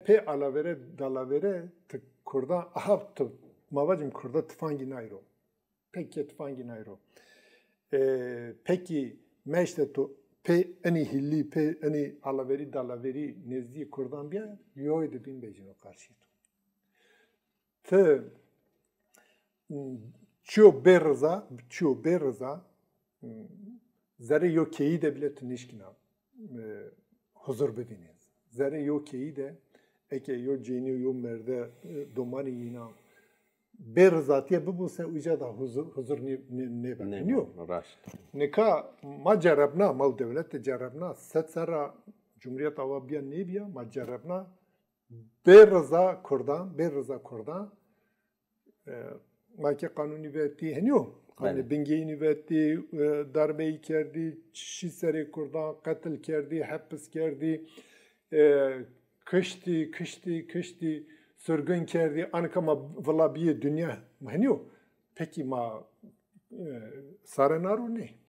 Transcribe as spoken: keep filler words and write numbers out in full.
pê alavere dalavere ti Kurdan, aha, ti, ma vacim Kurda tifangî nayro. Pekî tifangî nayro. E, pekî meşte to pê enî hîlî, pê enî alaverî dalaverî nêzdîyê Kurdan bîya, yoy de bîn bejîno qarşî to. Ti çiyo bê riza, çiyo bê riza, zerê yo keyî de bile ti nişkîna e, huzur bivînî. Zerê yo keyî de eke yo cênî yo merde e, domanî yîna bê rizatîye bibo se uca da huzur, huzur nê, nê, nêbeno. Nêbeno, raşt. Nika ma cerebna, ma û dewlet de cerebna, sed serra Cumhuriyet awa bîya nêbîya, ma cerebna bê riza Kurdan, bê riza Kurdan, e, ma ke qanûnî vetî, henî yo? Qanûnî Belê. Bingeyînî vetî, e, darbeyî kerdî, şî serê Kurdan, qetil kerdî, hepis kerdî, e, kiştî, kiştî, kiştî, sirgin kerdî, anika ma vila bîyê dinya, henî yo? Pekî ma, e, sare naro nê?